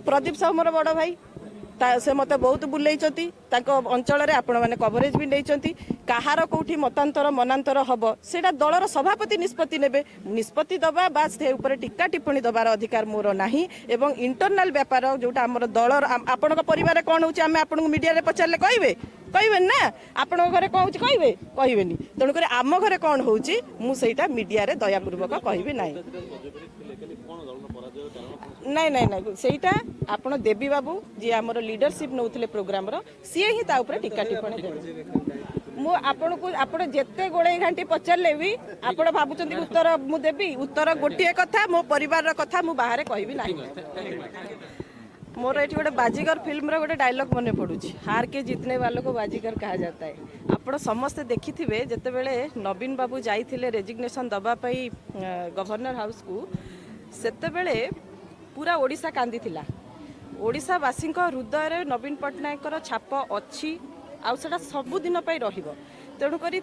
ପ୍ରଦୀପ ସାହୁ ମୋର ବଡ଼ ଭାଇ, ସେ ମୋତେ ବହୁତ ବୁଲେଇଛନ୍ତି। ତାଙ୍କ ଅଞ୍ଚଳରେ ଆପଣମାନେ କଭରେଜ ବି ନେଇଛନ୍ତି। କାହାର କୋଉଠି ମତାନ୍ତର ମନାନ୍ତର ହବ, ସେଇଟା ଦଳର ସଭାପତି ନିଷ୍ପତ୍ତି ନେବେ। ନିଷ୍ପତ୍ତି ଦେବା ବା ସେ ଉପରେ ଟୀକା ଟିପ୍ପଣୀ ଦେବାର ଅଧିକାର ମୋର ନାହିଁ। ଏବଂ ଇଣ୍ଟରନାଲ ବ୍ୟାପାର ଯୋଉଟା ଆମର ଦଳର, ଆପଣଙ୍କ ପରିବାରରେ କ'ଣ ହେଉଛି ଆମେ ଆପଣଙ୍କୁ ମିଡ଼ିଆରେ ପଚାରିଲେ କହିବେ? କହିବେନି ନା। ଆପଣଙ୍କ ଘରେ କ'ଣ ହେଉଛି କହିବେ? କହିବେନି। ତେଣୁକରି ଆମ ଘରେ କ'ଣ ହେଉଛି ମୁଁ ସେଇଟା ମିଡ଼ିଆରେ ଦୟାପୂର୍ବକ କହିବି ନାହିଁ। ନାଇଁ ନାଇଁ ନାଇଁ, ସେଇଟା ଆପଣ ଦେବୀ ବାବୁ ଯିଏ ଆମର ଲିଡରସିପ୍ ନେଉଥିଲେ ପ୍ରୋଗ୍ରାମର, ସିଏ ହିଁ ତା ଉପରେ ଟୀକା ଟିପ୍ପଣୀ ଦେବେ। ମୁଁ ଆପଣଙ୍କୁ, ଆପଣ ଯେତେ ଗୋଳେଇ ଘାଣ୍ଟି ପଚାରିଲେ ବି ଆପଣ ଭାବୁଛନ୍ତି ଉତ୍ତର ମୁଁ ଦେବି? ଉତ୍ତର ଗୋଟିଏ କଥା, ମୋ ପରିବାରର କଥା ମୁଁ ବାହାରେ କହିବି ନାହିଁ। ମୋର ଏଠି ଗୋଟେ ବାଜିଗର ଫିଲ୍ମର ଗୋଟେ ଡାଇଲଗ ମନେ ପଡୁଛି, हार के जीतने वालों को बाजीगर कहा जाता है। ଆପଣ ସମସ୍ତେ ଦେଖିଥିବେ, ଯେତେବେଳେ ନବୀନ ବାବୁ ଯାଇଥିଲେ ରେଜିଗ୍ନେସନ ଦେବା ପାଇଁ ଗଭର୍ଣ୍ଣର ହାଉସକୁ, ସେତେବେଳେ ପୁରା ଓଡ଼ିଶା କାନ୍ଦିଥିଲା। ଓଡ଼ିଶାବାସୀଙ୍କ ହୃଦୟରେ ନବୀନ ପଟ୍ଟନାୟକଙ୍କର ଛାପ ଅଛି, ଆଉ ସେଟା ସବୁଦିନ ପାଇଁ ରହିବ। ତେଣୁକରି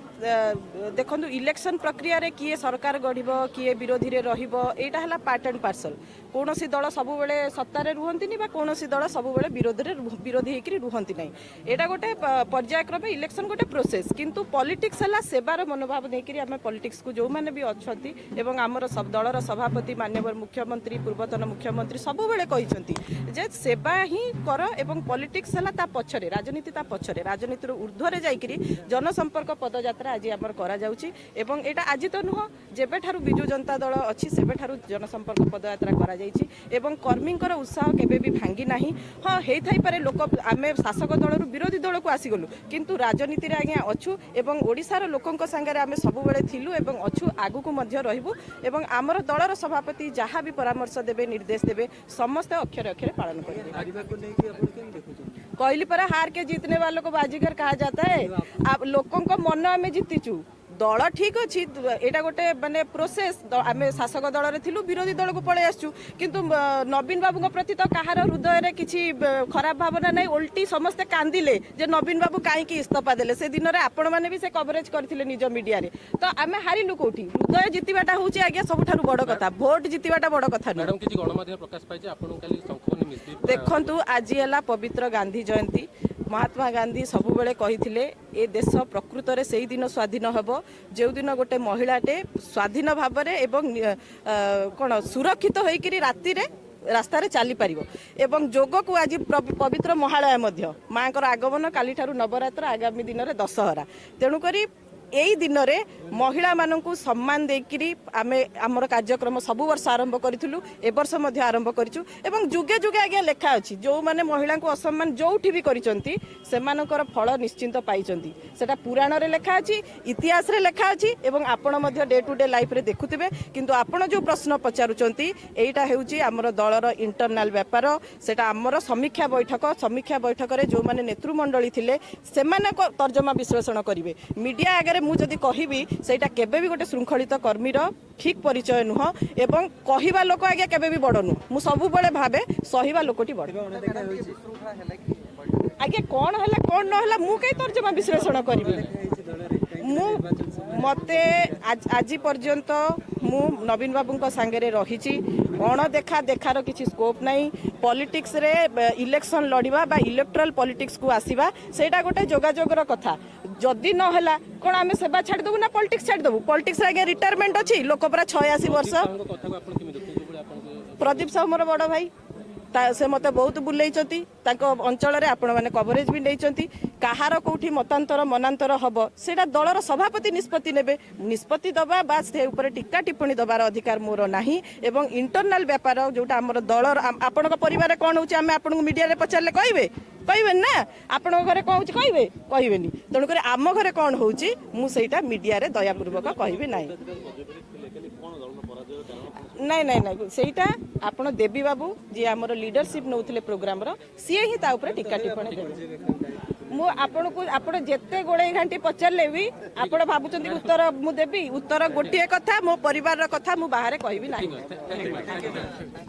ଦେଖନ୍ତୁ, ଇଲେକ୍ସନ ପ୍ରକ୍ରିୟାରେ କିଏ ସରକାର ଗଢ଼ିବ, କିଏ ବିରୋଧୀରେ ରହିବ, ଏଇଟା ହେଲା ପାର୍ଟ ଆଣ୍ଡ ପାର୍ସଲ। କୌଣସି ଦଳ ସବୁବେଳେ ସତ୍ତାରେ ରୁହନ୍ତିନି ବା କୌଣସି ଦଳ ସବୁବେଳେ ବିରୋଧରେ ବିରୋଧୀ ହେଇକରି ରୁହନ୍ତି ନାହିଁ। ଏଇଟା ଗୋଟେ ପର୍ଯ୍ୟାୟକ୍ରମେ ଇଲେକ୍ସନ ଗୋଟେ ପ୍ରୋସେସ୍। କିନ୍ତୁ ପଲିଟିକ୍ସ ହେଲା ସେବାର ମନୋଭାବ ନେଇକରି ଆମେ ପଲିଟିକ୍ସକୁ ଯେଉଁମାନେ ବି ଅଛନ୍ତି, ଏବଂ ଆମର ଦଳର ସଭାପତି ମାନ୍ୟବର ମୁଖ୍ୟମନ୍ତ୍ରୀ, ପୂର୍ବତନ ମୁଖ୍ୟମନ୍ତ୍ରୀ ସବୁବେଳେ କହିଛନ୍ତି ଯେ ସେବା ହିଁ କର ଏବଂ ପଲିଟିକ୍ସ ହେଲା ତା ପଛରେ, ରାଜନୀତି ତା ପଛରେ। ରାଜନୀତିର ଉର୍ଦ୍ଧ୍ୱରେ ଯାଇକରି ଜନସମ୍ପର୍କ ପଦଯାତ୍ରା ଆଜି ଆମର କରାଯାଉଛି। ଏବଂ ଏଇଟା ଆଜି ତ ନୁହଁ, ଯେବେଠାରୁ ବିଜୁ ଜନତା ଦଳ ଅଛି ସେବେଠାରୁ ଜନସମ୍ପର୍କ ପଦଯାତ୍ରା କରାଯାଇଛି ଏବଂ କର୍ମୀଙ୍କର ଉତ୍ସାହ କେବେ ବି ଭାଙ୍ଗି ନାହିଁ। ହଁ, ହେଇଥାଇପାରେ ଲୋକ, ଆମେ ଶାସକ ଦଳରୁ ବିରୋଧୀ ଦଳକୁ ଆସିଗଲୁ, କିନ୍ତୁ ରାଜନୀତିରେ ଆଜ୍ଞା ଅଛୁ ଏବଂ ଓଡ଼ିଶାର ଲୋକଙ୍କ ସାଙ୍ଗରେ ଆମେ ସବୁବେଳେ ଥିଲୁ ଏବଂ ଅଛୁ, ଆଗକୁ ମଧ୍ୟ ରହିବୁ। ଏବଂ ଆମର ଦଳର ସଭାପତି ଯାହା ବି ପରାମର୍ଶ ଦେବେ, ନିର୍ଦ୍ଦେଶ ଦେବେ, ସମସ୍ତେ ଅକ୍ଷରେ ଅକ୍ଷରେ ପାଳନ କରିବେ। କହିଲି ପରା, हार के जीतने वालों को बाजीगर कहा जाता है। ଲୋକଙ୍କ ମନ ଆମେ ଜିତିଛୁ। ଦଳ ଠିକ ଅଛି, ଏଇଟା ଗୋଟେ ମାନେ ପ୍ରୋସେସ୍। ଆମେ ଶାସକ ଦଳରେ ଥିଲୁ, ବିରୋଧୀ ଦଳକୁ ପଳେଇ ଆସିଛୁ, କିନ୍ତୁ ନବୀନ ବାବୁଙ୍କ ପ୍ରତି ତ କାହାର ହୃଦୟରେ କିଛି ଖରାପ ଭାବନା ନାହିଁ। ଓଲଟି ସମସ୍ତେ କାନ୍ଦିଲେ ଯେ ନବୀନ ବାବୁ କାହିଁକି ଇସ୍ତଫା ଦେଲେ। ସେ ଦିନରେ ଆପଣମାନେ ବି ସେ କଭରେଜ କରିଥିଲେ ନିଜ ମିଡିଆରେ। ତ ଆମେ ହାରିଲୁ କୋଉଠି? ହୃଦୟ ଜିତିବାଟା ହେଉଛି ଆଜ୍ଞା ସବୁଠାରୁ ବଡ଼ କଥା, ଭୋଟ ଜିତିବାଟା ବଡ଼ କଥା ନୁହେଁ। ଦେଖନ୍ତୁ, ଆଜି ହେଲା ପବିତ୍ର ଗାନ୍ଧୀ ଜୟନ୍ତୀ। ମହାତ୍ମା ଗାନ୍ଧୀ ସବୁବେଳେ କହିଥିଲେ, ଏ ଦେଶ ପ୍ରକୃତରେ ସେଇ ଦିନ ସ୍ୱାଧୀନ ହେବ ଯେଉଁଦିନ ଗୋଟେ ମହିଳାଟେ ସ୍ୱାଧୀନ ଭାବରେ ଏବଂ କ'ଣ ସୁରକ୍ଷିତ ହୋଇକରି ରାତିରେ ରାସ୍ତାରେ ଚାଲିପାରିବ। ଏବଂ ଯୋଗକୁ ଆଜି ପବିତ୍ର ମହାଳୟା ମଧ୍ୟ, ମାଙ୍କର ଆଗମନ, କାଲିଠାରୁ ନବରାତ୍ର, ଆଗାମୀ ଦିନରେ ଦଶହରା। ତେଣୁକରି ଏଇ ଦିନରେ ମହିଳାମାନଙ୍କୁ ସମ୍ମାନ ଦେଇକରି ଆମେ ଆମର କାର୍ଯ୍ୟକ୍ରମ ସବୁ ବର୍ଷ ଆରମ୍ଭ କରିଥିଲୁ, ଏ ବର୍ଷ ମଧ୍ୟ ଆରମ୍ଭ କରିଛୁ। ଏବଂ ଯୁଗେ ଯୁଗେ ଆଜ୍ଞା ଲେଖା ଅଛି, ଯେଉଁମାନେ ମହିଳାଙ୍କୁ ଅସମ୍ମାନ ଯେଉଁଠି ବି କରିଛନ୍ତି ସେମାନଙ୍କର ଫଳ ନିଶ୍ଚିନ୍ତ ପାଇଛନ୍ତି। ସେଟା ପୁରାଣରେ ଲେଖା ଅଛି, ଇତିହାସରେ ଲେଖା ଅଛି ଏବଂ ଆପଣ ମଧ୍ୟ ଡେ ଟୁ ଡେ ଲାଇଫରେ ଦେଖୁଥିବେ। କିନ୍ତୁ ଆପଣ ଯେଉଁ ପ୍ରଶ୍ନ ପଚାରୁଛନ୍ତି, ଏଇଟା ହେଉଛି ଆମର ଦଳର ଇଣ୍ଟରନାଲ ବ୍ୟାପାର। ସେଟା ଆମର ସମୀକ୍ଷା ବୈଠକ। ସମୀକ୍ଷା ବୈଠକରେ ଯେଉଁମାନେ ନେତୃମଣ୍ଡଳୀ ଥିଲେ ସେମାନଙ୍କ ତର୍ଜମା ବିଶ୍ଳେଷଣ କରିବେ। ମିଡିଆ ଆଗରେ ମୁଁ ଯଦି କହିବି, ସେଇଟା କେବେ ବି ଗୋଟେ ଶୃଙ୍ଖଳିତ କର୍ମୀର ଠିକ ପରିଚୟ ନୁହଁ। ଏବଂ କହିବା ଲୋକ ଆଜ୍ଞା କେବେ ବି ବଡ଼ ନୁହଁ। ମୁଁ ସବୁବେଳେ ଭାବେ ସହିବା ଲୋକଟି ବଡ଼। ଆଜ୍ଞା, କ'ଣ ହେଲା କ'ଣ ନହେଲା ମୁଁ କାହିଁ ତର୍ଜମା ବିଶ୍ଳେଷଣ କରିବି? ମୁଁ ମତେ ଆଜି ପର୍ଯ୍ୟନ୍ତ ମୁଁ ନବୀନ ବାବୁଙ୍କ ସାଙ୍ଗରେ ରହିଛି। ଅଣଦେଖା ଦେଖାର କିଛି ସ୍କୋପ୍ ନାହିଁ। ପଲିଟିକ୍ସରେ ଇଲେକ୍ସନ ଲଢ଼ିବା ବା ଇଲେକ୍ଟ୍ରାଲ ପଲିଟିକ୍ସକୁ ଆସିବା, ସେଇଟା ଗୋଟେ ଯୋଗାଯୋଗର କଥା। ଯଦି ନହେଲା, କ'ଣ ଆମେ ସେବା ଛାଡ଼ିଦେବୁ ନା ପଲିଟିକ୍ସ ଛାଡ଼ିଦେବୁ? ପଲିଟିକ୍ସରେ ଆଜ୍ଞା ରିଟାୟାରମେଣ୍ଟ ଅଛି? ଲୋକ ପରା 86 ବର୍ଷ। ପ୍ରଦୀପ ସାହୁ ମୋର ବଡ଼ ଭାଇ, ସେ ମୋତେ ବହୁତ ବୁଲେଇଛନ୍ତି। ତାଙ୍କ ଅଞ୍ଚଳରେ ଆପଣମାନେ କଭରେଜ ବି ନେଇଛନ୍ତି। କାହାର କୋଉଠି ମତାନ୍ତର ମନାନ୍ତର ହବ, ସେଇଟା ଦଳର ସଭାପତି ନିଷ୍ପତ୍ତି ନେବେ। ନିଷ୍ପତ୍ତି ଦେବା ବା ସେ ଉପରେ ଟୀକା ଟିପ୍ପଣୀ ଦେବାର ଅଧିକାର ମୋର ନାହିଁ। ଏବଂ ଇଣ୍ଟରନାଲ ବ୍ୟାପାର ଯୋଉଟା ଆମର ଦଳର, ଆପଣଙ୍କ ପରିବାରରେ କ'ଣ ହେଉଛି ଆମେ ଆପଣଙ୍କୁ ମିଡ଼ିଆରେ ପଚାରିଲେ କହିବେ? କହିବେନି ନା। ଆପଣଙ୍କ ଘରେ କ'ଣ ହେଉଛି କହିବେ? କହିବେନି। ତେଣୁକରି ଆମ ଘରେ କ'ଣ ହେଉଛି ମୁଁ ସେଇଟା ମିଡ଼ିଆରେ ଦୟାପୂର୍ବକ କହିବି ନାହିଁ। ନାଇଁ ନାଇଁ ନାଇଁ, ସେଇଟା ଆପଣ ଦେବୀ ବାବୁ ଯିଏ ଆମର ଲିଡରସିପ୍ ନେଉଥିଲେ ପ୍ରୋଗ୍ରାମର, ସିଏ ହିଁ ତା ଉପରେ ଟୀକା ଟିପ୍ପଣୀ ଦେବେ। ମୁଁ ଆପଣଙ୍କୁ, ଆପଣ ଯେତେ ଗୋଳେଇ ଘାଣ୍ଟି ପଚାରିଲେ ବି ଆପଣ ଭାବୁଛନ୍ତି ଉତ୍ତର ମୁଁ ଦେବି? ଉତ୍ତର ଗୋଟିଏ କଥା, ମୋ ପରିବାରର କଥା ମୁଁ ବାହାରେ କହିବି ନାହିଁ।